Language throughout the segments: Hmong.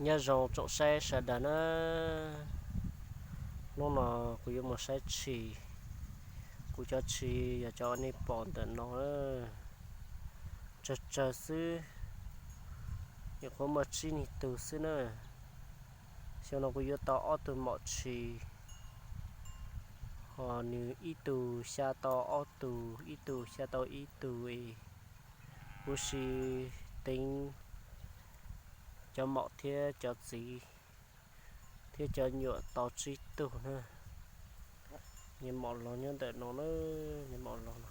Nyob zoo tsoom saib sawv daws na, hnub no kuv yuav mus saib tshis. Kuv cov tshis yog cov nej pom ntawm no, tsawg tsawg xwb, nyuam qhuav muaj tsib niag tug xwb na. Xyoo no kuv yuav tau ob tug maum tshis, ho nws ib tug xya tau ob tug, ib tug xya tau ib tug es, huv si teev cov maum thiab cov txiv thiab cov nyuam tau tsib tug na. Niag maum laus nyob ntawm no na, niag maum laus no,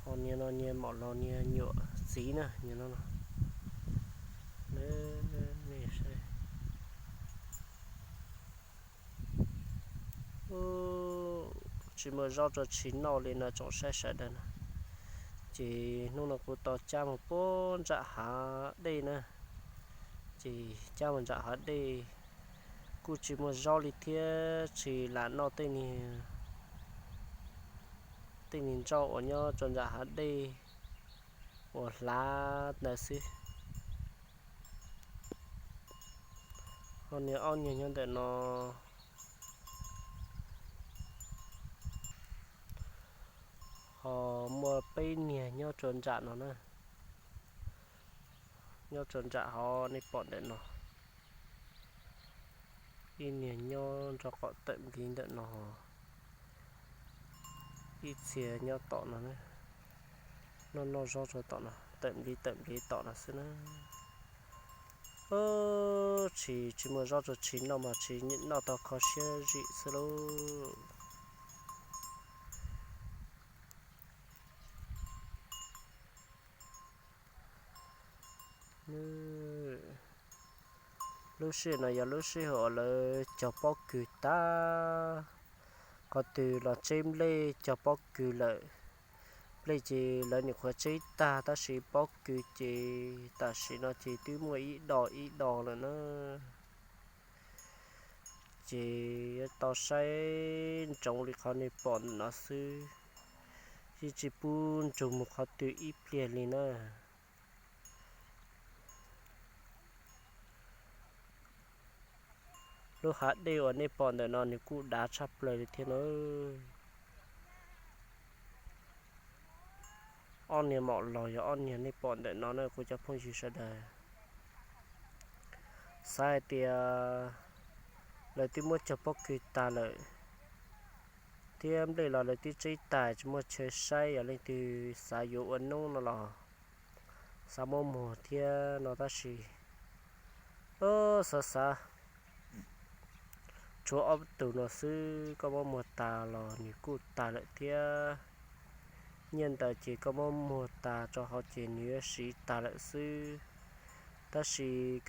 ho niag no niag maum laus niag nyuam txiv na, niag no no. Tsis muaj zaub rau tshis noj li no tsoom saib sawv daws na. Ces hnub no kuv tau cab mus puag ntsam hav dej na, ces cab mus ntsam hav dej kuj tsis muaj zaub li thiab, tsis lam noj tej niag, tej niag nroj uas nyob rau ntsam hav dej uas hlav ntawd xwb. Ho niag ob niag nyob ntawm no, ho muaj peb niag nyob rau ntsam no na, nyob rau ntsam hov nej pom ntawm no. Ib niag nyob nrog qom tawm npliv ntawm no, ib txhia nyob tom no, noj noj zaub rau tom no, tawm npliv tawm npliv tom no xwb na. Tsis, tsis muaj zaub rau tshis noj mas tshis noj tau kho siab zim xwb lauj. Lub sij hawm no yog lub sij hawm uas lawv cog pob kws tag, qhov twg los tseb nplej cog pob kws lawm. Nplej ces lawv nyuam qhuav tseb tag tab sis pob kws ces tam sim no ces twb muaj ib do ib do lawm na. Ces yuav tau saib ntsoov li qhov nej pom ntawm no xwb, yeej tsis pub nrug mus qhov twg ib pliag li na. Lub hav dej uas nej pom ntawm no nws kuj dav tshaj plaws li thiab na. Ob niag maum laus yog ob niag nej pom ntawm no na kuv cov phooj ywg sawv daws. Xav hais tias lawv twb muab cog pob kws tag lawm, thiab nplej los lawv twb tseb tag tsis muaj chaw saib, yog leej twg xav yuav ua noob no los xav muab muag thiab no tab sis xav xav tshuav ob tug no xwb, koj muab muag tas los nws kuj tas lawm thiab. Nyiaj ntawd ces koj muab muag tas rau hauv ces nws yuav siv tas lawm xwb. Tab sis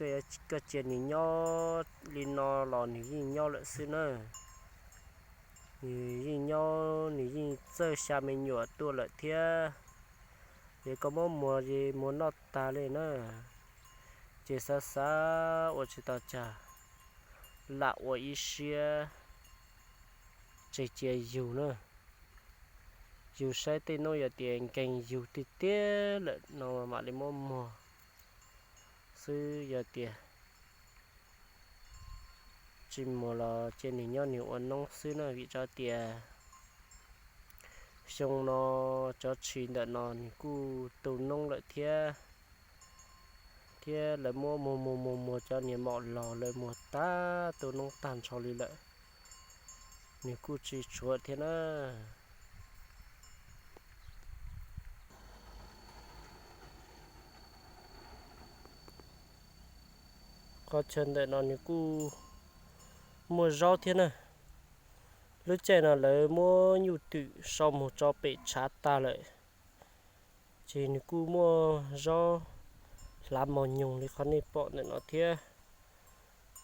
koj cia nws nyob li no los nws yeej nyob lawm xwb na. Nws yeej nyob, nws yeej txawj xya me nyuam tuaj lawm thiab. Ces koj muab muag ces muag noj tas li na. Ces xav xav ua tsis tau cas, lam ua ib siab tseg cia yug na. Yug saib tej noob yog tias nkees yug tiag tiag lawm no mam li muab muag xwb, yog tias tsis muag los cia nws nyob nws ua noob xwb na, vim rau tias xyoo no cov tshis ntawm no nws kuj tu noob lawm thiab. Thiab lawv muab muag muag muag muag cov niag maum laus lawv muag tag tu noob tag nrho li lawm, nws kuj tsis tshuav thiab na. Qhov chaw ntawm no nws kuj muaj zaub thiab na. Lub caij no lawv muab nyuj twm sau mus tso pem tshav tag lawm, ces nws kuj muaj zaub hlav mos nyoos li qhov nej pom ntawm no thiab.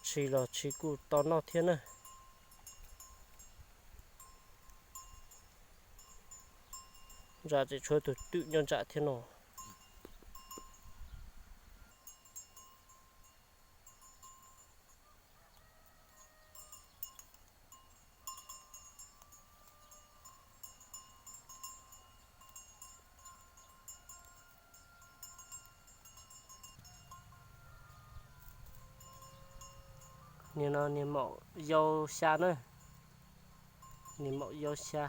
Tshis los tshis kuj tau noj thiab na. Ntsam tseem tshuav tus twm nyob ntsam thiab no. Niag no niag maum yau xya na, niag maum yau xya.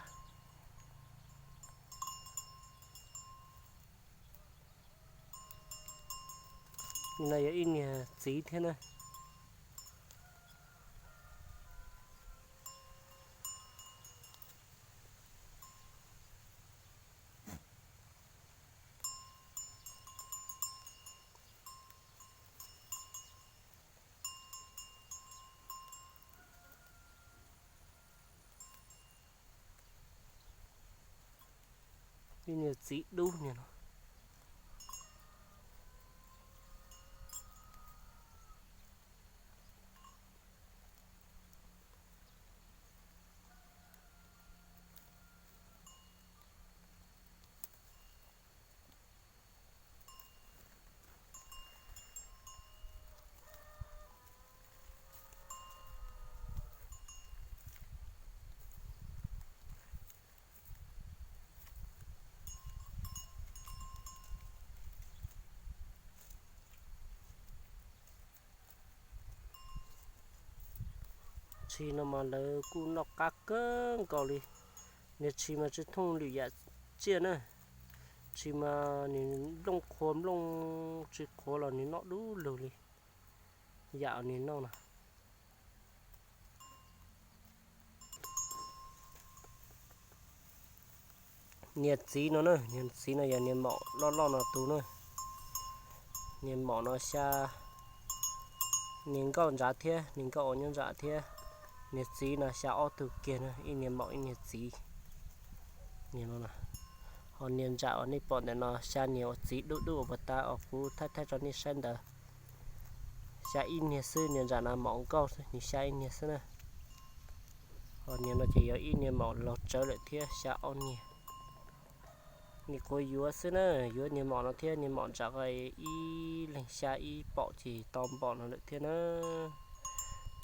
Niag no yog ib niag txiv thiab na. Ib niag txiv dub niag no. Tshis no mas lawv kuj noj qab kawg nkaus li. Niag tshis mas tsis thooj lwm yam tsiaj na. Tshis mas nws nplooj qhuav nplooj tsis qhuav los nws noj dub lug li yam nws noj na. Niag txiv no na, niag txiv no yog niag maum loj loj no tus na. Niag maum no xya, niag nkauj ntsav thiab, niag nkauj uas nyob ntsav thiab. Niag txiv no xya ob tug kiag na, ib niag maum ib niag txiv. Ho niag ntsav uas nej pom ntawm no xya niag uas txiv dub dub uas puag ta uas kuv thaij thaij rau nej saib ntawd. Xya ib niag xwb, niag ntsav no maum nkauj xwb, nws xya ib niag xwb na. Ho niag no ces yog ib niag maum laug tsawv lawm thiab, xya ob niag. Nws kuj yuav xwb na, yuav niag maum no thiab niag maum ntsav ib leeg xya ib paum ces tau npaum no lawm thiab na.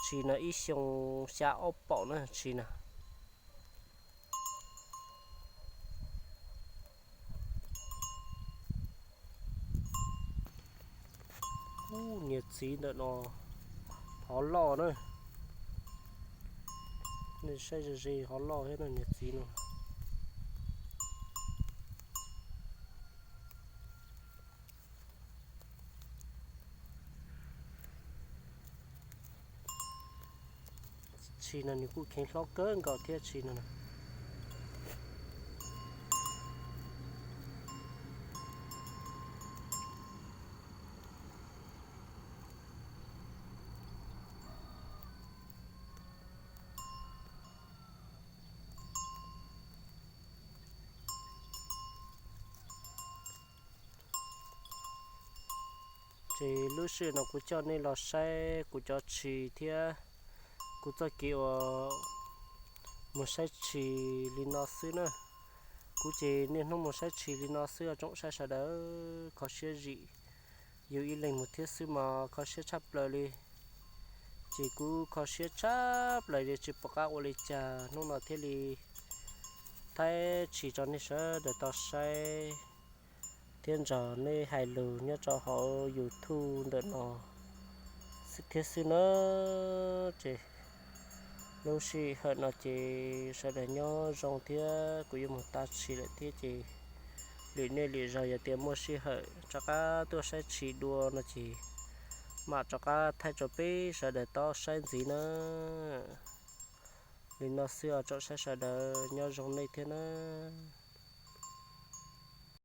Tshis no ib xyoo xya ob paum na tshis no. Ub, niag txiv ntawm no hov loj na. Nej saib ze ze hov loj thiab na niag txiv no. Tshis no nws kuj kheev hlob kawg nkaus thiab tshis no. Ces lub sij hawm no kuv coj nej los saib kuv cov tshis thiab kuv txoj kev uas mus saib tshis li no xwb na. Kuv ces niaj hnub mus saib tshis li no xwb, tsoom saib sawv daws kho siab zim. Yus ib leeg mus thiab xwb mas kho siab tshaj plaws li. Ces kuv kho siab tshaj plaws li tsis pom qab ua li cas hnub no thiaj li thaij tshis rau nej sawv daws tau saib thiab nrog nej hais lus nyob rau hauv YouTube ntawm no thiab xwb na. Ces lub sij hawm no ces sawv daws nyob zoo thiab kuv yuav mus tav tshis lawm thiab ces lwm hnub lwm zaug yog tias muaj sij hawm rov qab tuaj saib tshis dua no ces mam rov qab thaij rau peb sawv daws tau saib ntxiv na. Li no xwb os tsoom saib sawv daws, nyob zoo nej thiab na.